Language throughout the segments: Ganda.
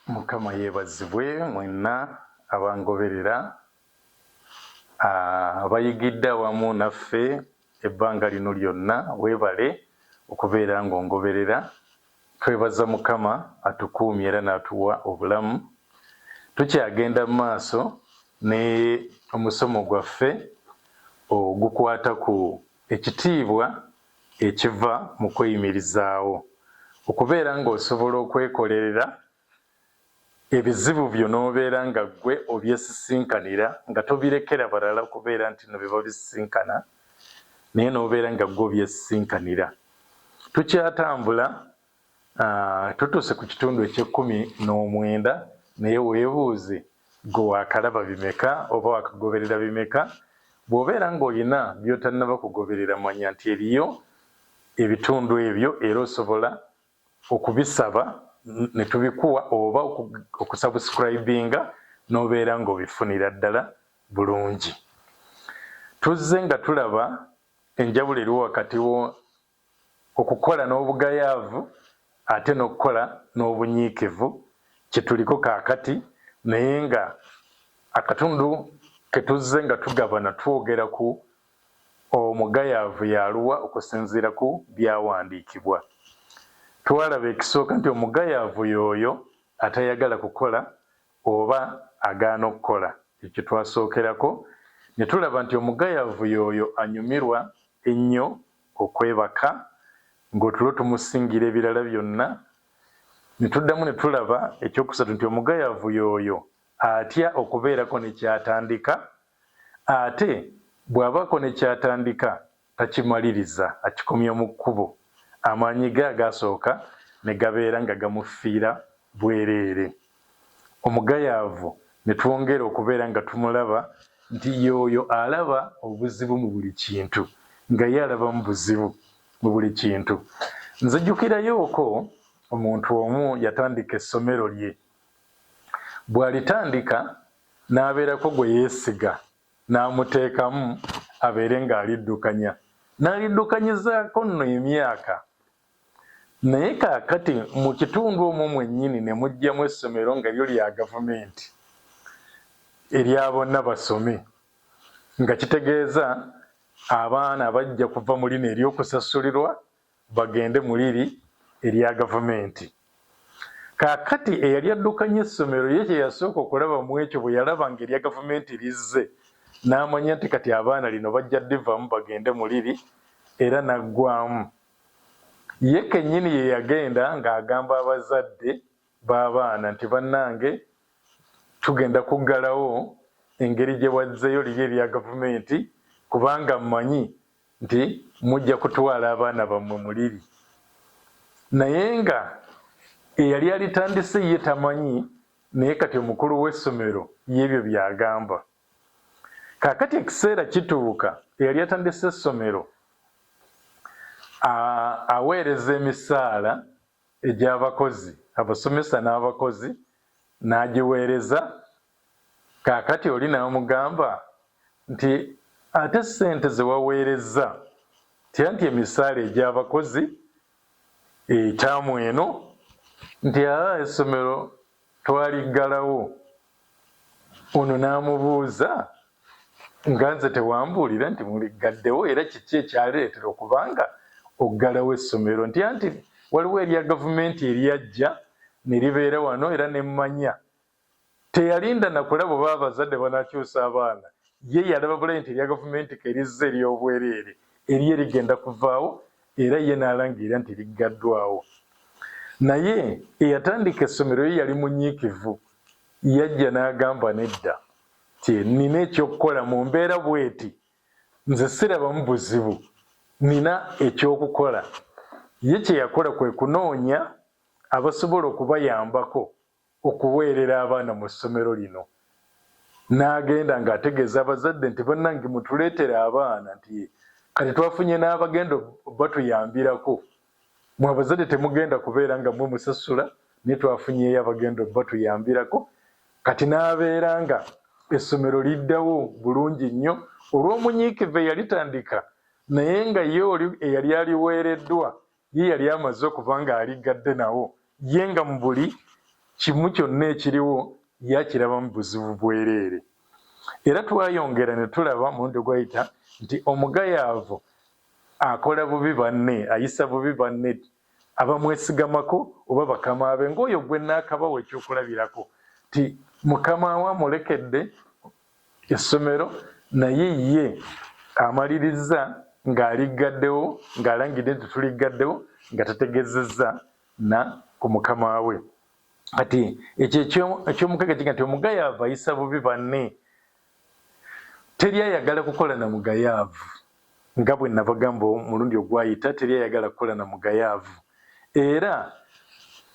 Mukama yeebazibwe mwenna abangoberera, abayigidde awamu naffe ebbanga lino lyonna. Weebale okubeera ng'ongoberera. Twebaza Mukama atukuumye era n'atuwa obulamu. Tukyagenda mu maaso ne omusomo gwaffe ogukwata ku ekitiibwa ekiva mu kweyimirizaawo. Okubeera ng'osobola okwekolerera ebizibu byo n'obeera nga ggwe obyesisinkanira nga tobirekera balala kubeera nti no be babisisinkana naye n'obeera nga ggwe obyesisinkanira. Tukyatambula tutuuse ku kitundu eky'ekkumi n'omwenda naye weebuuze ggwe waakalaba bimeka oba waakagoberera bimeka. Bw'obeera ng'olina by'otannaba kugoberera manya nti eriyo ebitundu ebyo era osobola okubisaba ne tubikuwa oba okusubscribinga n'obeera ng'obifunira ddala bulungi. Tuzze nga tulaba enjawulo eriwo wakati okukola n'obugayaavu ate n'okukola n'obunyiikivu kye tuliko kaakati naye nga akatundu ke tuzze nga tugabana twogera ku omugayaavu y'aluwa okusinziira ku byawandiikibwa. Twalaba ekisooka nti omugayaavu y'oyo atayagala kukola oba agaana okukola. Ekyo kye twasookerako. Ne tulaba nti omugayaavu y'oyo anyumirwa ennyo okwebaka, ng'otulo tumusingira ebirala byonna. Ne tuddamu ne tulaba ekyokusatu nti omugayaavu y'oyo atya okubeerako ne ky'atandika, ate bw'abaako ne ky'atandika takimaliriza, akikomya mu kkubo, amaanyi ge agaasooka ne gabeera nga gamufiira bwereere. Omugayaavu ne twongera okubeera nga tumulaba nti y'oyo alaba obuzibu mu buli kintu, nga ye alabamu buzibu mu buli kintu. Nzijukirayooko omuntu omu yatandika essomero lye. Bw'alitandika n'abeerako gwe yeesiga n'amuteekamu abeere ng'aliddukanya. N'aliddukanyizaako nno emyaka. Naye kaakati mu kitundu omwo mwennyini ne mujjamu essomero nga lyo lya gavumenti erya bonna basome nga kitegeeza abaana bajja kuva mu lino ery'okusasulirwa bagende mu liri erya gavumenti. Kaakati eyali addukanya essomero ye kye yasooka okulaba mu ekyo bwe yalaba ng'erya gavumenti lizze n'amanya nti kati abaana lino bajja ddivaamu bagende mu liri era n'aggwaamu. Ye kennyini ye yagenda ng'agamba abazadde b'abaana nti bannange tugenda kuggalawo engeri gye wazzeeyo liri erya gavumenti kubanga mmanyi nti mujja kutwala abaana bammwe mu liri naye nga eyali alitandise ye tamanyi naye kati omukulu w'essomero y'ebyo by'agamba. Kaakati ekiseera kituuka eyali atandise essomero aweereza emisaala egy'abakozi, abasomesa n'abakozi n'agiweereza. Kaakati oli n'amugamba nti ate ssente ze waweerezza tya nti emisaala egy'abakozi etaamu eno nti aa essomero twaliggalawo. Ono n'amubuuza nga nze tewambuulira nti muliggaddewo era kiki ekyaleetera okuba nga oggalawo essomero nti anti waliwo erya gavumenti eryajja ne libeera wano era ne mmanya Teyalinda na kulaba oba abazadde banaakyusa abaana, ye yalaba bulayi nti erya gavumenti ke lizze ery'obwereere erye ligenda kuvaawo era ye n'alangirira nti liggaddwawo. Naye eyatandika essomero ye yali munyiikivu, yajja n'agamba nedda nti nnina eky'okukola mu mbeera bw'eti nze sirabamu buzibu nnina eky'okukola. Ye kye yakola kwe kunoonya abasobola okubayambako okuweerera abaana mu ssomero lino n'agenda ng'ategeeza abazadde nti bannange mutuleetere abaana nti kati twafunye n'abagenda batuyambirako mwe abazadde temugenda kubeera nga mwe musasula naye twafunyeeyo abagenda batuyambirako kati n'abeera nga essomero liddawo bulungi nnyo olw'omunyiikivu eyalitandika naye nga ye oli eyali aliweereddwa ye yali amaze okuba ng'aliggadde nawo ye nga mu buli kimu kyonna ekiriwo yakirabamu buzibu bwereere. Era twayongera ne tulaba mulundi ogwayita nti omugayaavu akola bubi banne, ayisa bubi banne abamwesigamako oba bakama be, ng'oyo gwe nnaakabawa ekyokulabirako nti mukama we amulekedde essomero naye ye amalirizza ng'aliggaddewo, ng'alangidde nti tuliggaddewo nga tategezezza na ku mukama we. Kati ekyo ekyomukaaga kiga nti omugayaavu ayisa bubi banne. Teri ayagala kukola na mugayaavu, nga bwe nabagamba omulundi ogwayita, teri ayagala kukola na mugayaavu. Era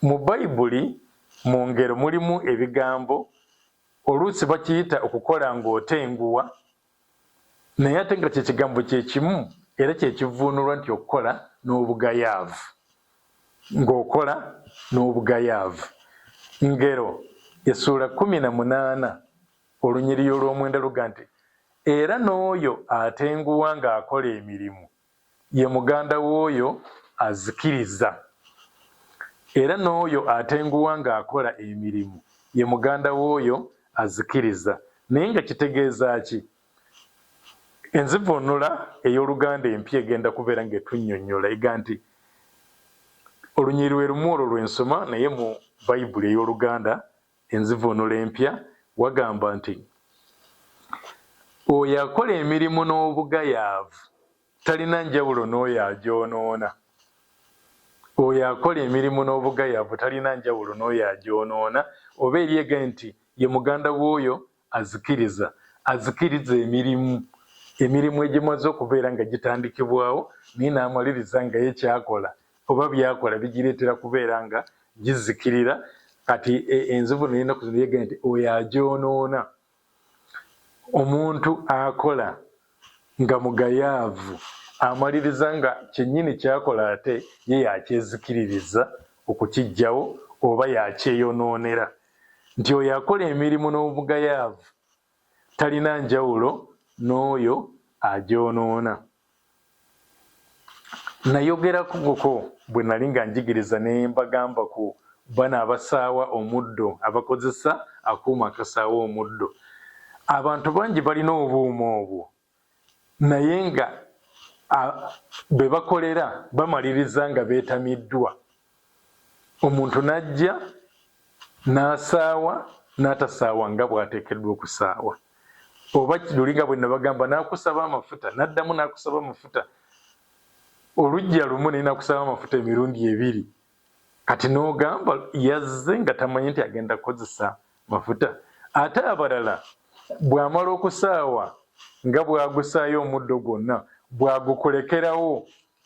mu Bayibuli mu ngero mulimu ebigambo oluusi bakiyita okukola ng'otenguwa, naye ate nga kye kigambo kye kimu era kye kivvuunulwa nti okukola n'obugayaavu, ng'okola n'obugayaavu. Ngero essuula 18 olunyiriri olw'omwenda luga nti, Era n'oyo atenguwa ng'akola emirimu ye muganda w'oyo azikiriza. Era n'oyo atenguwa ng'akola emirimu ye muganda w'oyo azikiriza. Naye nga kitegeeza ki? Enzivuunula ey'Oluganda empya egenda kubeera ng'etunnyonnyola ega nti olunyiriri lwe lumu olwo lwe nsoma, naye mu Bayibuli ey'Oluganda enzivuunula empya wagamba nti oyo akola emirimu n'obugayaavu talina njawulo n'oyo agyonoona. Oyo akola emirimu n'obugayaavu talina njawulo n'oyo agyonoona, oba eri ege nti ye muganda w'oyo azikiriza. Azikiriza emirimu, emirimu egimaze okubeera nga gitandikibwawo, naye n'amaliriza nga ye ky'akola oba by'akola bigireetera kubeera nga gizikirira. Kati enzivuunula ey'ennaku zino yegamba nti oyo agyonoona. Omuntu akola nga mugayaavu amaliriza nga kyennyini ky'akola ate ye y'akyezikiririza okukiggyawo oba y'akyeyonoonera. Nti oyo akola emirimu n'obugayaavu talina njawulo n'oyo agyonoona. Nayogerakoko bwe nali nga njigiriza ne mbagamba ku bano abasaawa omuddo, abakozesa akuuma akasaawa omuddo. Abantu bangi balina obuuma obwo naye nga be bakolera bamaliriza nga beetamiddwa. Omuntu n'ajja n'asaawa n'atasaawa nga bw'ateekeddwa okusaawa, oba luli nga bwe nabagamba n'akusaba amafuta n'addamu n'akusaba amafuta oluggya lumu naye n'akusaba amafuta emirundi ebiri, kati n'ogamba yazze nga tamanyi nti agenda kukozesa mafuta. Ate abalala bw'amala okusaawa nga bw'agusaayo omuddo gwonna bw'agukulekerawo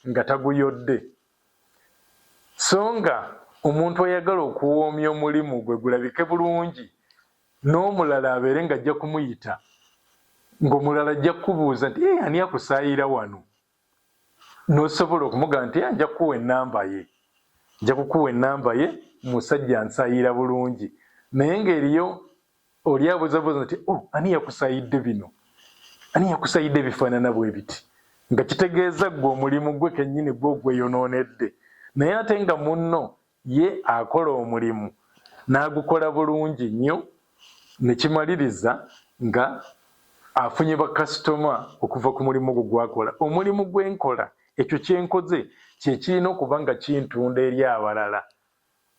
nga taguyodde. So nga omuntu ayagala okuwoomya omulimu gwe gulabike bulungi n'omulala abeere ng'ajja kumuyita, ng'omulala ajja kukubuuza nti, Ee, ani akusaayira wano? N'osobola okumugamba nti, Nja kukuwa ennamba ye. Nja kukuwa ennamba ye, musajja ansaayira bulungi. Naye ng'eriyo oli abuzabuza nti, Oh, ani yakusayidde bino? Ani yakusayidde ebifaanana bwe biti? Nga kitegeeza ggwe omulimu gwe kennyini gwe ogweyonoonedde. Naye ate nga munno ye akola omulimu n'agukola bulungi nnyo ne kimaliriza nga afunye bakasitoma okuva ku mulimu ogwo gw'akola. Omulimu gwe nkola, ekyo kye nkoze kye kirina okuba nga kintunda eri abalala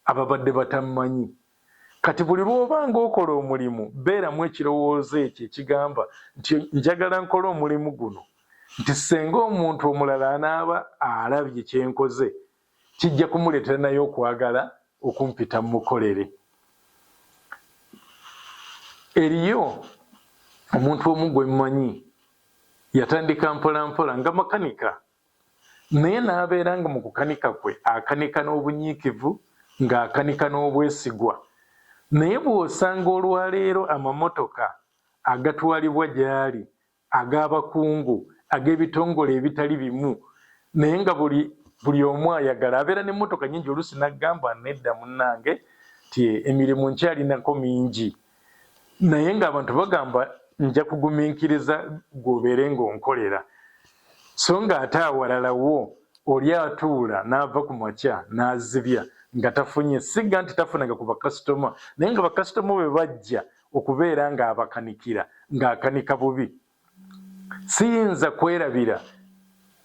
ababadde batammanyi. Kati buli lw'oba ng'okola omulimu, beeramu ekirowoozo ekyo ekigamba nti njagala nkole omulimu guno nti ssenga omuntu omulala anaaba alabye kye nkoze kijja kumuleetera naye okwagala okumpita mmukolere. Eriyo omuntu omu gwe mmanyi yatandika mpolampola nga makanika Naye n'abeera nga mu kukanika kwe akanika n'obunyiikivu, ng'akanika n'obwesigwa. Naye bw'osanga olwaleero amamotoka agatwalibwa gy'ali ag'abakungu, ag'ebitongole ebitali bimu, naye nga buli, buli omu ayagala, abeera n'emmotoka nnyingi oluusi n'agamba, Nedda munnange, nti emirimu nkyalinako mingi. Naye ng'abantu bagamba nja kugumiikiriza ggwe obeere ng'onkolera, so ng'ate awalala wo oli atuula n'ava ku makya n'azibya nga tafunye siga nti tafunanga ku bakasitoma naye nga bakasitoma bwe bajja okubeera ng'abakanikira ng'akanika bubi. Siyinza kwerabira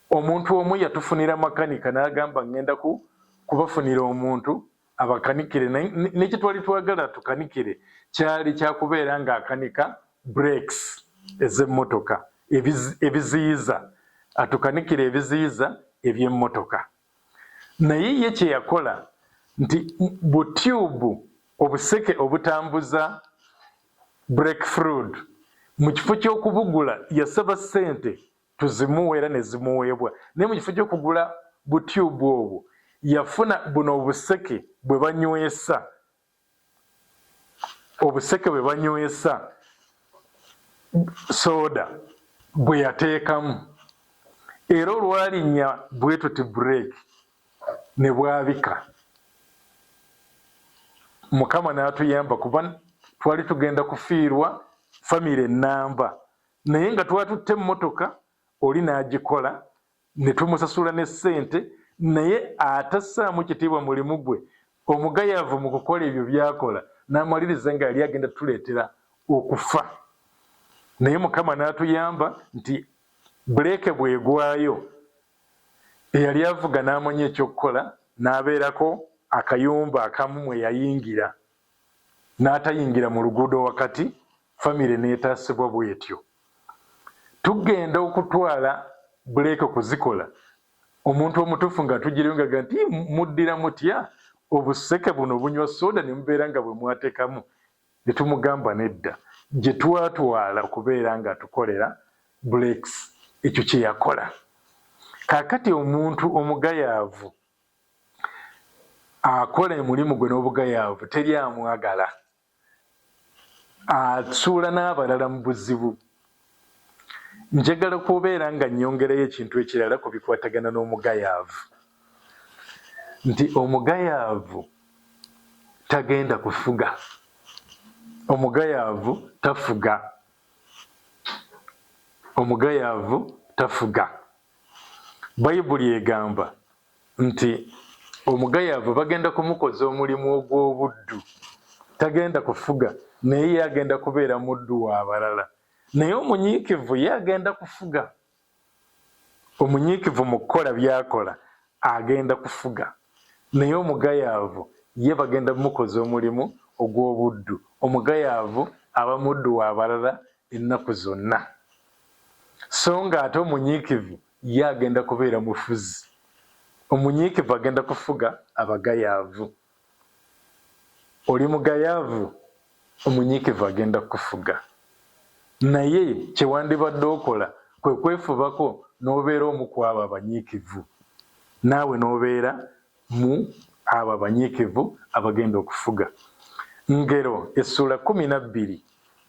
omuntu omu yatufunira makanika n'agamba ngenda ku kubafunira omuntu abakanikire nekye twali twagala tukanikire kyali kyakubeera ng'akanika brakes ez'emmotoka ebiziyiza atukanikire ebiziyiza eby'emmotoka naye ye kye yakola nti butyubu obuseke obutambuza brake fluid mu kifo ky'okubugula yasaba ssente tuzimuwe era ne zimuweebwa naye mu kifo ky'okugula butyubu obwo yafuna buno obuseke bwe banywesa obuseke bwe banywesa sooda bwe yateekamu era olwalinnya bwe tuti bureeki ne bwabika mukama n'atuyamba kuba twali tugenda kufiirwa famire ennamba naye nga twatutte emmotoka oli n'agikola ne tumusasula ne ssente naye atassaamu kitiibwa mulimu gwe omugayaavu mu kukola ebyo by'akola n'amaliriza nga yali agenda tuleetera okufa naye mukama n'atuyamba nti buleeke bw'egwayo eyali avuga n'amanya ekyokukola n'abeerako akayumba akamu mwe yayingira n'atayingira mu luguudo wakati famire n'etaasibwa bw'etyo. Tugenda okutwala buleeke okuzikola omuntu omutuufu nga tugiriyo nga ga nti muddira mutya obuseke buno obunywa soda ne mubeera nga bwe mwateekamu ne tumugamba nedda gye twatwala okubeera nga atukolera breaks ekyo kye yakola. Kaakati omuntu omugayaavu akola emulimu gwe n'obugayaavu teri amwagala asuula n'abalala mu buzibu. Njagala kubeera nga nnyongerayo ekintu ekirala ku bikwatagana n'omugayaavu nti omugayaavu tagenda kufuga. Omugayaavu tafuga. Omugayaavu tafuga. Bayibuli egamba nti omugayaavu bagenda kumukoza omulimu ogw'obuddu, tagenda kufuga naye ye agenda kubeera muddu wa balala. Naye omunyiikivu ye agenda kufuga. Omunyiikivu mu kukola by'akola agenda kufuga, naye omugayaavu ye bagenda kumukoza omulimu ogw'obuddu. Omugayaavu aba muddu wa balala ennaku zonna, so ng'ate omunyiikivu ye agenda kubeera mufuzi. Omunyiikivu agenda kufuga abagayaavu. Oli mugayaavu? Omunyiikivu agenda kukufuga. Naye kye wandibadde okola kwe kwefubako n'obeera omu ku abo abanyiikivu, naawe n'obeera mu abo abanyiikivu abagenda okufuga. Ngero essuula 12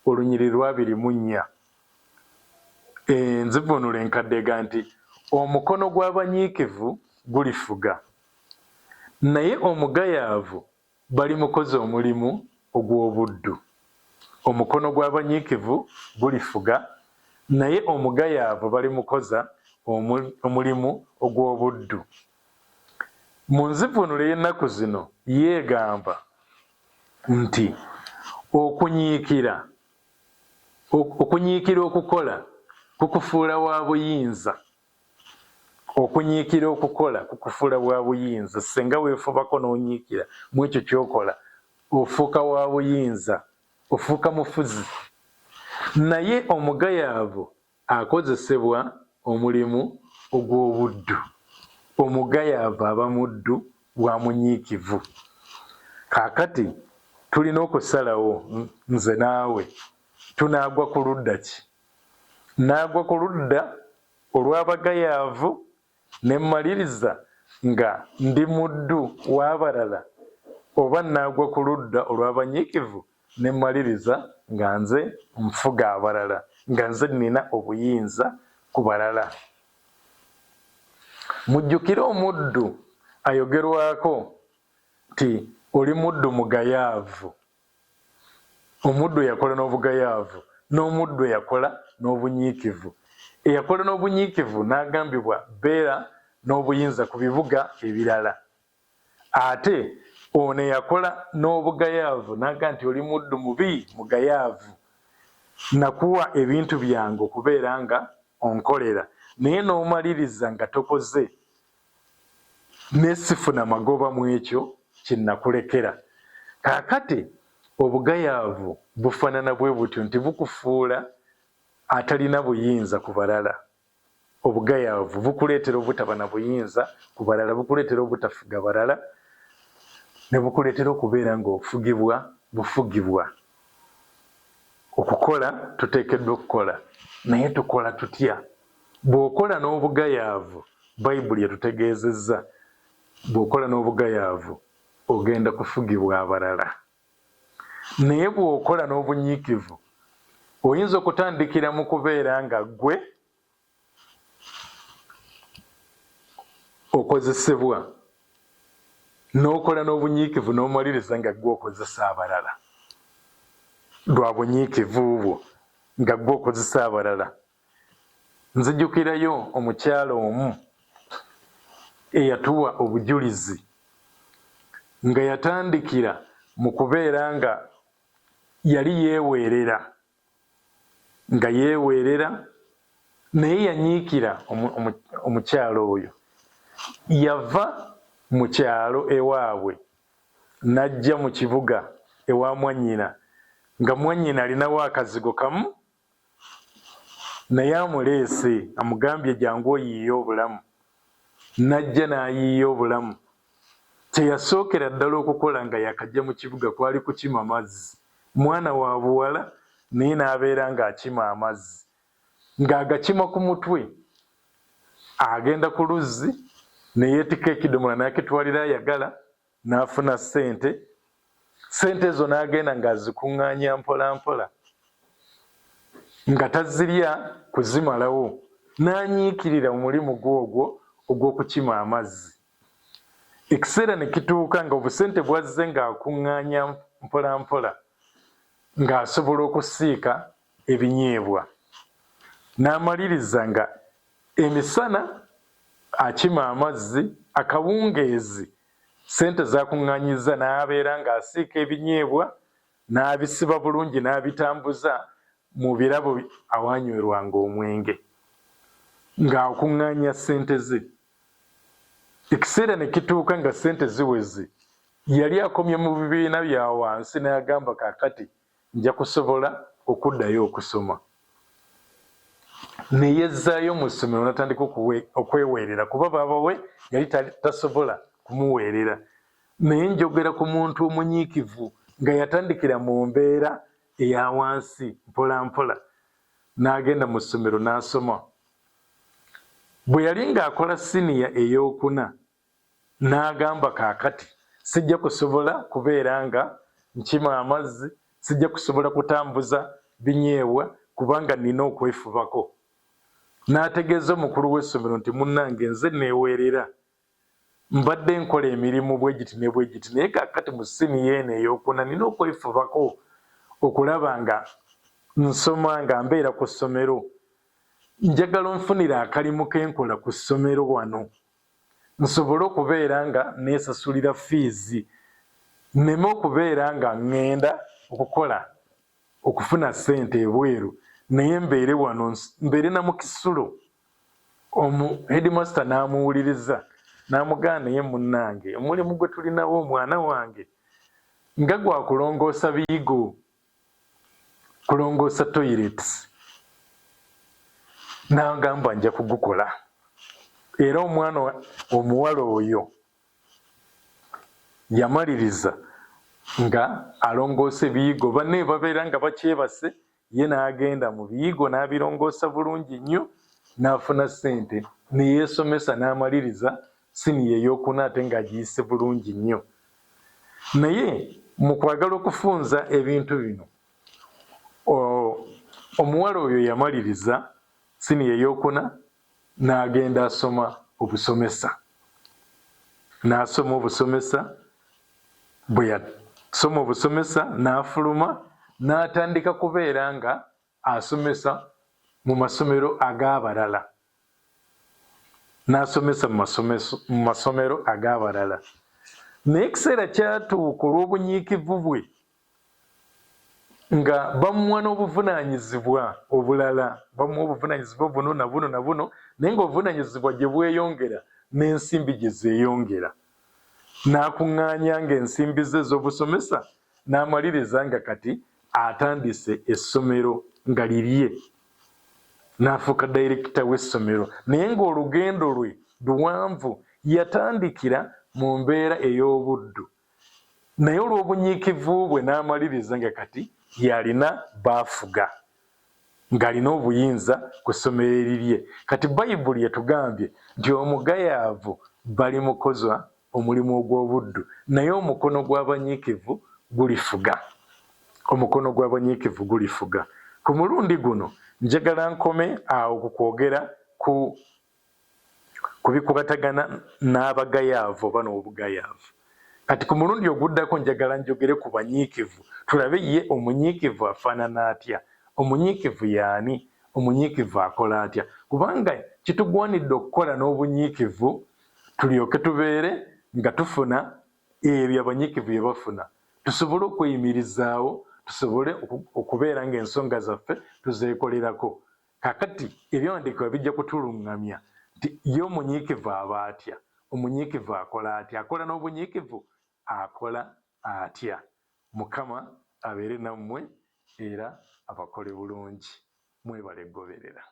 olunyiriri lwa 24. Enzivuunula enkadde egamba nti, Omukono gw'abanyiikivu gulifuga. Naye omugayaavu balimukoza omulimu ogw'obuddu. Omukono gw'abanyiikivu gulifuga, naye omugayaavu balimukoza omulimu ogw'obuddu. Mu nzivuunula ey'ennaku zino yo egamba nti, Okunyiikira okunyiikira okukola kukufuula wa buyinza. Okunyiikira okukola kukufuula wa buyinza. Singa weefubako n'onyiikira mu ekyo ky'okola, ofuuka wa buyinza, ofuuka mufuzi. Naye omugayaavu akozesebwa omulimu ogw'obuddu. Omugayaavu aba muddu wa munyiikivu. Kaakati tulina okusalawo, nze naawe, tunaagwa ku ludda ki? Nnaagwa ku ludda olw'abagayaavu ne mmaliriza nga ndi muddu w'abalala oba nnaagwa ku ludda olw'abanyiikivu ne mmaliriza nga nze nfuga abalala, nga nze nnina obuyinza ku balala? Mujjukire omuddu ayogerwako nti oli muddu mugayaavu. Omuddu eyakola n'obugayaavu n'omuddu eyakola n'obunyiikivu. Eyakola n'obunyiikivu n'agambibwa beera n'obuyinza ku bibuga ebirala. Ate Ono eyakola n'obugayaavu n'agamba nti oli muddu mubi mugayaavu, nakuwa ebintu byange okubeera nga onkolera, naye n'omaliriza nga tokoze ne sifuna magoba mu ekyo kye nakulekera. Kaakati obugayaavu bufaanana bwe butyo nti bukufuula atalina buyinza ku balala. Obugayaavu bukuleetera obutaba na buyinza ku balala, bukuleetera obutafuga balala, ne bukuleetera okubeera ng'ofugibwa bufugibwa. Okukola tuteekeddwa okukola, naye tukola tutya? Bw'okola n'obugayaavu, Bayibuli etutegeezezza, bw'okola n'obugayaavu ogenda kufugibwa abalala. Naye bw'okola n'obunyiikivu, oyinza okutandikira mu kubeera nga ggwe okozesebwa, n'okola n'obunyiikivu n'omaliriza nga ggwe okozesa abalala lwa bunyiikivu bwo, nga ggwe okozesa abalala. Nzijukirayo omukyala omu eyatuwa obujulizi nga yatandikira mu kubeera nga yali yeeweerera, nga yeeweerera naye yanyiikira omukyala oyo. Yava mu kyalo ewaabwe n'ajja mu kibuga ewa mwannyina, nga mwannyina alinawo akazigo kamu naye amuleese amugambye jangu oyiiye obulamu. N'ajja n'ayiiya obulamu. Kye yasookera ddala okukola nga yakajja mu kibuga kwali kukima mazzi. Mwana wa buwala naye n'abeera ng'akima amazzi. Ng'agakima ku mutwe. Agenda ku luzzi ne yeetikka ekidomola n'akitwalira ayagala n'afuna ssente. Ssente ezo n'agenda ng'azikuŋŋaanya mpolampola nga tazirya kuzimalawo, n'anyiikirira omulimu gwe ogwo ogw'okukima amazzi. Ekiseera ne kituuka nga obusente bw'azze ng'akuŋŋaanya mpolampola ng'asobola okusiika ebinyeebwa. N'amaliriza nga emisana akima amazzi, akawungeezi ssente z'akuŋŋaanyizza n'abeera ng'asiika ebinyeebwa n'abisiba bulungi n'abitambuza mu birabo awaanywerwanga omwenge ng'akuŋŋaanya ssente ze. Ekiseera ne kituuka nga ssente ziweze, yali akomye mu bibiina bya wansi n'agamba kaakati nja kusobola okuddayo okusoma. Ne yezzaayo mu ssomero n'atandika okweweerera kuba baaba we yali tasobola kumuweerera. Naye njogera ku muntu omunyiikivu nga yatandikira mu mbeera eya wansi mpolampola n'agenda mu ssomero n'asoma. Bwe yali ng'akola siniya ey'okuna n'agamba kaakati sijja kusobola kubeera nga nkima amazzi, sijja kusobola kutambuza binyeebwa kubanga nnina okwefubako. N'ategeeza omukulu w'essomero nti munnange nze nneeweerera Mbadde nkola emirimu bwe giti ne bwe giti naye kaakati mu siniya eno ey'okuna nina okwefubako okulaba nga nsoma nga mbeera ku ssomero. Njagala onfunire akalimu ke nkola ku ssomero wano nsobole okubeera nga neesasulira fiizi nneme okubeera nga ŋŋenda okukola okufuna ssente ebweru naye mbeere wano mbeere na mu kisulo. Omu headmaster n'amuwuliriza n'amugaa naye munnange omulimu gwe tulinawo omwana wange nga gwa kulongoosa biyigo, kulongoosa toilets. N'agamba nja kugukola. Era omwana omuwala oyo yamaliriza nga alongoosa ebiyigo banne babeera nga bakyebase ye n'agenda mu biyigo n'abirongoosa bulungi nnyo n'afuna ssente ne yeesomesa n'amaliriza siniya ey'okuna ate ng'agiyise bulungi nnyo. Naye mu kwagala okufunza ebintu bino, omuwala oyo yamaliriza siniya ey'okuna n'agenda asoma obusomesa. N'asoma obusomesa, bwe yasoma obusomesa n'afuluma n'atandika kubeera nga asomesa mu masomero ag'abalala. N'asomesa mu masomero ag'abalala. Naye ekiseera kyatuuka olw'obunyiikivu bwe nga bamuwa n'obuvunaanyizibwa obulala, bamuwa obuvunaanyizibwa buno na buno na buno, naye ng'obuvunaanyizibwa gye bweyongera n'ensimbi gye zeeyongera. N'akuŋŋaanya ng'ensimbi ze ez'obusomesa n'amaliriza nga kati atandise essomero nga lirye n'afuuka dayirekita w'essomero naye ng'olugendo lwe luwanvu yatandikira mu mbeera ey'obuddu naye olw'obunyiikivu bwe n'amaliriza nga kati yalina baafuga ng'alina obuyinza ku ssomero erirye. Kati Bayibuli etugambye nti omugayaavu balimukoza omulimu ogw'obuddu, naye omukono gw'abanyiikivu gulifuga. Omukono gw'abanyiikivu gulifuga. Ku mulundi guno njagala nkome awo ku kwogera ku ku bikwatagana n'abagayaavu oba n'obugayaavu. Kati ku mulundi oguddako njagala njogere ku banyiikivu, tulabe ye omunyiikivu afaanana atya, omunyiikivu y'ani, omunyiikivu akola atya, kubanga kitugwanidde okukola n'obunyiikivu tulyoke tubeere nga tufuna ebyo abanyiikivu bye bafuna, tusobole okweyimirizaawo, tusobole okubeera ng'ensonga zaffe tuzeekolerako. Kaakati Ebyawandiikibwa bijja kutuluŋŋamya nti ye omunyiikivu aba atya, omunyiikivu akola atya, akola n'obunyiikivu akola atya. Mukama abeere nammwe era abakole bulungi. Mwebale goberera.